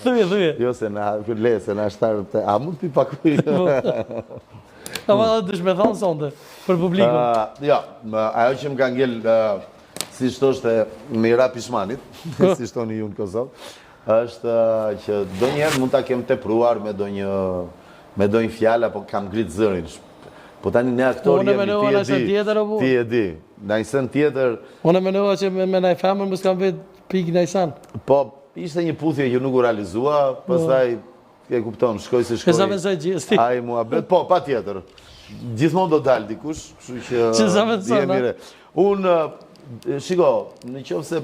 Thuje, thuje. Jo se na le se na shtar të a mund të pi pak ujë. Po. Ma dhe dësh me thonë sonte për publikun. Uh, jo, më, ajo që më ka ngel uh, si thoshte me i ra pishmanit, po. si thoni ju në Kosovë, është uh, që ndonjëherë mund ta kem tepruar me ndonjë me ndonjë fjalë apo kam ngrit zërin. Po tani ne aktorë jemi, ti e di. Tjetër, ti e di. Naj sen tjetër. Unë menova që me, me naj femër mos kam vetë Pikë naj sen. Po, ishte një puthje që nuk u realizua, po. pastaj e kupton, shkoi si shkoi. E zavendësoi Gjesti. Ai muhabet, po, patjetër. Gjithmonë do dalë dikush, kështu që Që zavendëson, jemi re. Unë, shiko, në qoftë se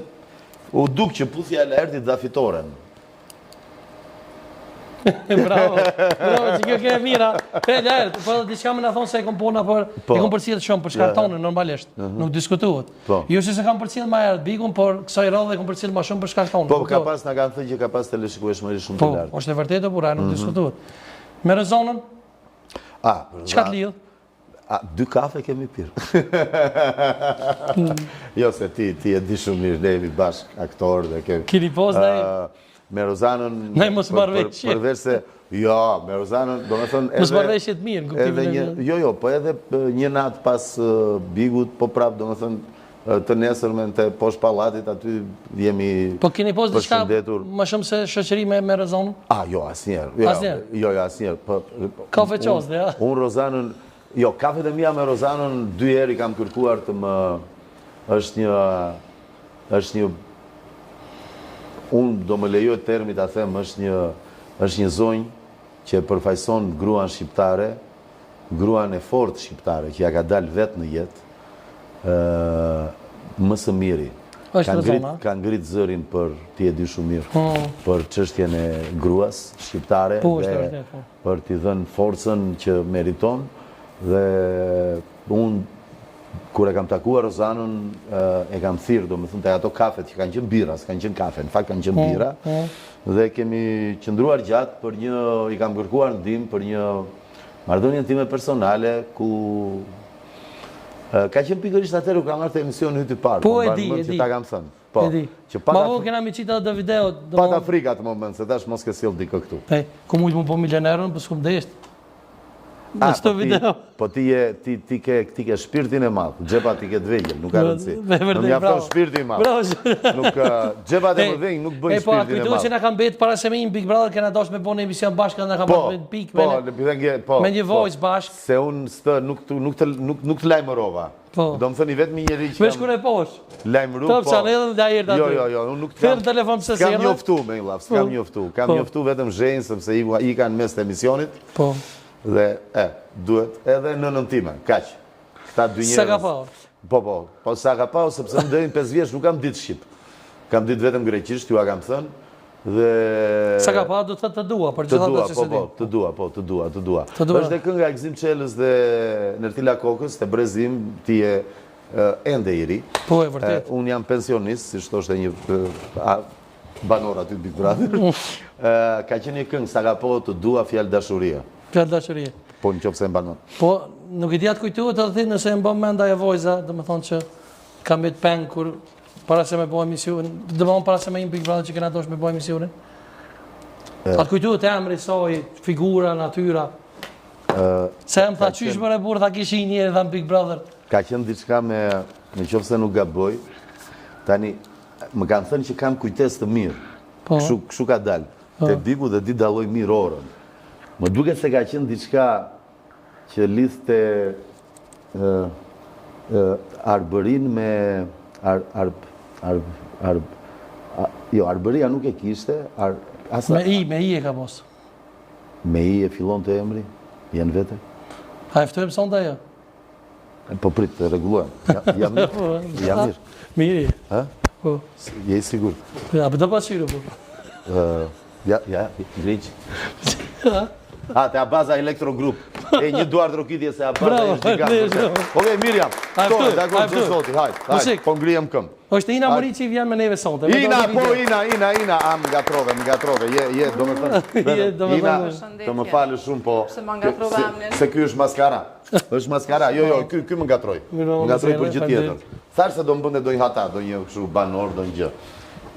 u duk që puthja e Laertit dha fitoren. Bravo. Bravo, që kjo ke e mira. E Laert, po edhe diçka më na thonë se e kom puna për po. e kom përcjell shumë për shkak tonë normalisht. Uh mhm. -huh. Nuk diskutohet. Po. Jo se s'e kam përcjell më herët Bigun, por kësaj radhe e kom përcjell më shumë për shkak tonë. Po, ka pas na kanë thënë që ka pas teleshikueshmëri shumë po, të lartë. Po, është e vërtetë burra, nuk uh mhm. diskutohet. Me Rozanën? A, Çka të lidh? A, dy kafe kemi pirë. jo, se ti, ti e di shumë mirë, ne jemi bashkë aktorë dhe kemi... Kini pos, ne? Me Rozanën... Ne mos marrëveshje. Përveç se, jo, me Rozanën, domethënë... Mos marrëveshje të mirë, në kuptimin e një, Jo, jo, po edhe një natë pas Bigut, po prapë, domethënë, të nesërmen te poshtë pallatit aty jemi Po keni pos diçka më shumë se shoqëri me me Rozanën? A, jo, asnjëherë. Jo, asnjëherë. Jo, jo, asnjëherë. Po, po kafe qos, ja. Unë Rozanën, jo, kafet e mia me Rozanën dy herë i kam kërkuar të më është një është një unë do më lejohet termi ta them, është një është një zonjë që përfaqëson gruan shqiptare, gruan e fortë shqiptare që ia ka dalë vetë në jetë, më së miri. Është ka ngrit, ka ngrit zërin për ti e di shumë mirë, hmm. për çështjen e gruas shqiptare po, dhe vërtet, po. për t'i dhënë forcën që meriton dhe unë kur e kam takuar Rozanën e kam thirrë, domethënë te ato kafet që kanë qenë birra, s'kanë qenë kafe, në fakt kanë qenë hmm, birra. Hmm. Dhe kemi qëndruar gjatë për një i kam kërkuar ndihmë për një marrëdhënien time personale ku ka qenë pikërisht atëherë kur kam ardhur te emisioni yt i parë, po, po e di, e di. Që ta kam thënë. Po, e di. Që pata Ma vonë kena mi qitë edhe video. Pata frikë atë moment, se tash mos ke sjell dikë këtu. E, ku mujtë mu po milionerën, po s'kum desht. Në çto po video. Po ti je ti ti ke ti ke shpirtin e madh, xhepat i ke të vegjël, nuk ka rëndësi. Më mjafton shpirti i madh. Nuk xhepat e mëdhenj nuk bëjnë po, shpirtin e madh. E po, kujtohet që na kanë mbet para se me hi Big Brother kena dashur me bë një emision bashkë na kanë po, mbet pikë po, me po, me një vojzë bashkë. Se unë s'të nuk të nuk të nuk nuk të lajmërova. Po. Domethënë i vetmi njeri që Veç kur e posh. Lajmëru, po. Top Channel dhe Laert aty. Jo, jo, jo, unë nuk të kam. telefon pse Kam njoftu me një llaf, s'kam po. njoftu. Kam po. njoftu vetëm Zhejin sepse i i kanë mes të emisionit. Po. Dhe e, duhet edhe nënën time, kaq. Këta dy njerëz. Sa ka pa? Po, po, po sa ka pa, sepse unë deri në 5 vjeç nuk kam ditë shqip. Kam ditë vetëm greqisht, jua kam thënë. Dhe Sa ka pa do të thotë të dua, për gjithë ato që po, s'e po, di. të dua, po, të dua, të dua. Të dua. Është dhe kënga e Gëzim Çelës dhe Nertila Kokës, te brezi im, ti je ende i ri. Po, e vërtetë. Unë jam pensionist, siç thoshte një banor aty Big Brother. Ka qenë një këngë, sa ka po të dua fjalë dashurie. Fjalë dashurie. Po në qoftë se e mban mend. Po, nuk e di a të kujtohet edhe ti nëse e mban mend ajo vojza, domethënë që ka mbet peng kur Para se me bo emisionin, domethënë para se me hi Big Brother që kena dasht me bo emisionin. A të kujtohet emri i saj, figura, natyra. Se më tha qysh more burrë, tha kish hi njeri tha në Big Brother. Ka qenë diçka me, në qoftë se nuk gaboj, tani, më kanë thënë që kam kujtesë të mirë. Po. Kështu, kështu ka dalë. Po. Te Bigu dhe di dalloj mirë orën. Më duket se ka qenë diçka që lidhte Arbërinë me ar ar ar ar jo Arbëria nuk e kishte ar as me i me i e ka pas me i e fillonte emri janë vete a e ftojmë sonte ajo po prit të rregullojmë ja, jam mirë po, jam mirë mirë ha po je i sigurt ja po do pasqyrë po ë Ja, ja, ngriq. A, te Abaza Electro Group. E një duartrokitje se Abaza është gjigant. Okej, mirë jam. To, dakor, gjithë zoti, hajt, hajt, po ngrihem këmbë. Është Ina Muriqi vjen me neve sonte. Ina, po, Ina, Ina, Ina, a më ngatrove, më ngatrove, je, je, domethënë, Je, domethënë. Ina, të më falësh shumë, po, Se ma ngatrove emrin. se ky është maskara, është maskara, jo, jo, ky, ky më ngatroi, më ngatroi për gjë tjetër. Thashë se do më bënte ndonjë hata, ndonjë kështu banor, ndonjë gjë.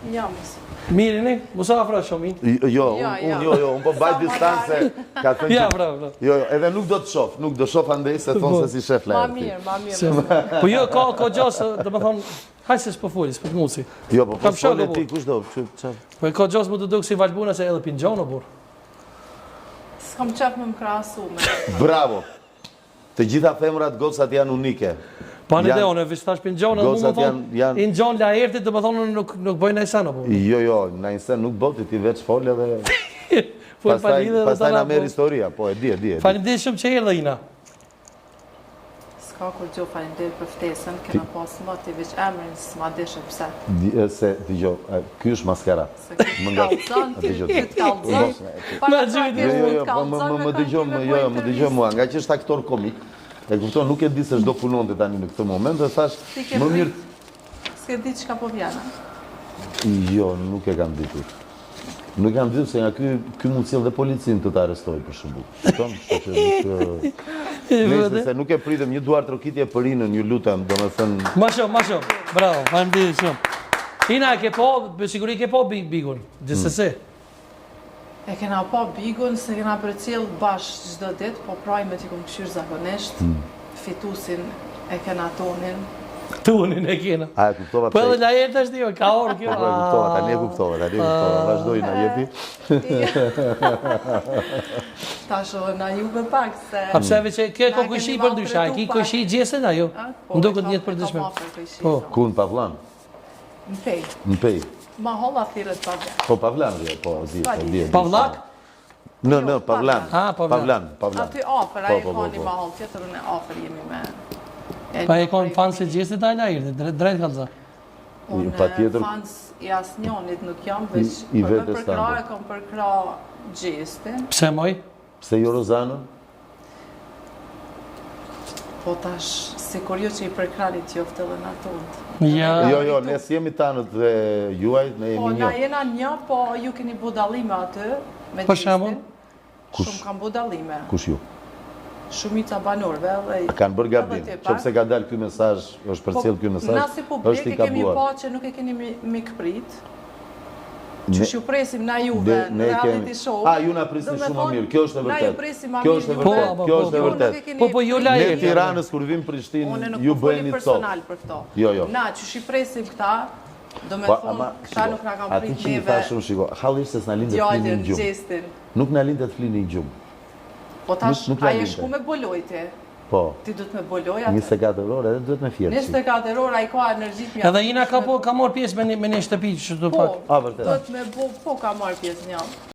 Jo, mos. Mirë, ne? Mos u afro shumë. Jo, jo, unë jo, jo, unë po baj distancë, ka thënë Ja, bravo, bravo. Jo, jo, edhe nuk do të shoh, nuk do shoh andej se thonë se s'i shef Ma mirë, ma mirë. Po jo, ka ka gjasë, domethënë, hajt se s'po foli, s'po të musi. Jo, po po fole ti kush do, çfarë? Po ka gjasë më të duk si Valbona se edhe pingjon o burr. S'kam qef me më krahasu me. Bravo. Të gjitha femrat gocat janë unike. Pa në dhe unë, veç thash për ngjon, edhe mu më thonë, i ngjon Laertit, dhe më thonë, nuk, nuk bëj naj sen, apo? Jo, jo, naj sen nuk bëj, ti veç fol edhe... Pastaj, pastaj na merr historia, po, e di, e di, e di. Faleminderit shumë që erdhe, Ina. S'ka kurgjo, faleminderit për ftesën, kena pas moti veç emrin, s'ma dishe pse. Se, dëgjo, ky është maskara. Se ky të kallzon, ti të kallzon. Ma gjujt. Jo, jo, jo, po më më dëgjo, më jo, jo, më dëgjo mua, nga që është aktor komik, e kupton, nuk e di se ç'do punonte tani në këtë moment dhe thash, më mirë S'ke di çka po vjen. Jo, nuk e kam ditur. Nuk e kam ditur se nga ky ky mund të sjellë dhe policinë të të arrestojë për shembull. Kupton? Kështu që nuk Nëse se nuk e pritëm një duartrokitje për Inën, ju lutem, domethënë Ma shumë, ma shumë. Bravo, faleminderit shumë. Ina, e ke po, me siguri ke po Bigun, gjithsesi. E kena pa Bigun, s'e kena përcjell bash çdo ditë, po prajmet i kom kqyr zakonisht, hmm. fitusin e kena tonin. Tonin e kena. A e kuptova Po edhe Laert është jo, ka orë kjo. Po, po e kuptova, tani e kuptova, tani e kuptova. Vazhdo Ina, jepi. Tash edhe na juve pak se A pse veç kjo ka kojshi për ndryshe, a ki kojshi Gjestin a jo? Po, Më duket një për ndryshme. Po. Ku në Pavlan? Në Pejë. Në Pejë. Mahalla thirret Pavlan. Po Pavlan rje, po, di, po, di. Pavlak? Në, në, Pavlan. Ah, Pavlan. Pavlan, Pavlan. Aty afër, ai po, po, ka një mahallë tjetër, unë afër jemi me... Pa e konë fans i Gjestit, ai Laerti, drejt kallzo. Unë fans i asnjonit nuk jam, veç për me përkrah, e kom përkrah Gjestin. Pse moj? Pse jo Rozanën? Po tash, sikur ju që i përkrahni qoftë edhe na tonët. Ja. Jo, jo, ne s'jemi tanët dhe juaj, ne jemi po, një. Po, na jena një, po ju keni bo dallime aty, me Për shembull? Kush? Shumë kanë bo dallime. Kush ju? Shumica banorëve dhe... Kanë bërë gabim, qoftë se ka dalë ky mesazh, është përcjellë ky mesazh, po, Na si publik e kemi pa që nuk e keni mikprit, Qysh ju presim na juve në reality show. A, ju na prisni shumë më mirë, kjo është e vërtetë. Na ju presim ma mirë. Kjo është e vërtetë, po, kjo është e vërtetë. Po, po, ju la Ne Tiranës kur vim Prishtinë, ju bëheni copë. personal për këto. Jo, jo. Na qysh i presim këta, do me po, thonë, këta nuk na kanë prit neve. Aty që i thashë unë, shiko, halli është se s'na linte të flini në gjumë. Nuk na linte të flini në gjumë. Po tash, a je shku me bo lojë ti? Po. Ti duhet me bo lojë atë. 24 orë edhe duhet me fjetë. 24 orë ai ka energji të mjaftueshme. Edhe Ina ka po ka marrë pjesë me një me një shtëpi që do po, pak. A vërtet. Duhet me bo, po ka marrë pjesë një.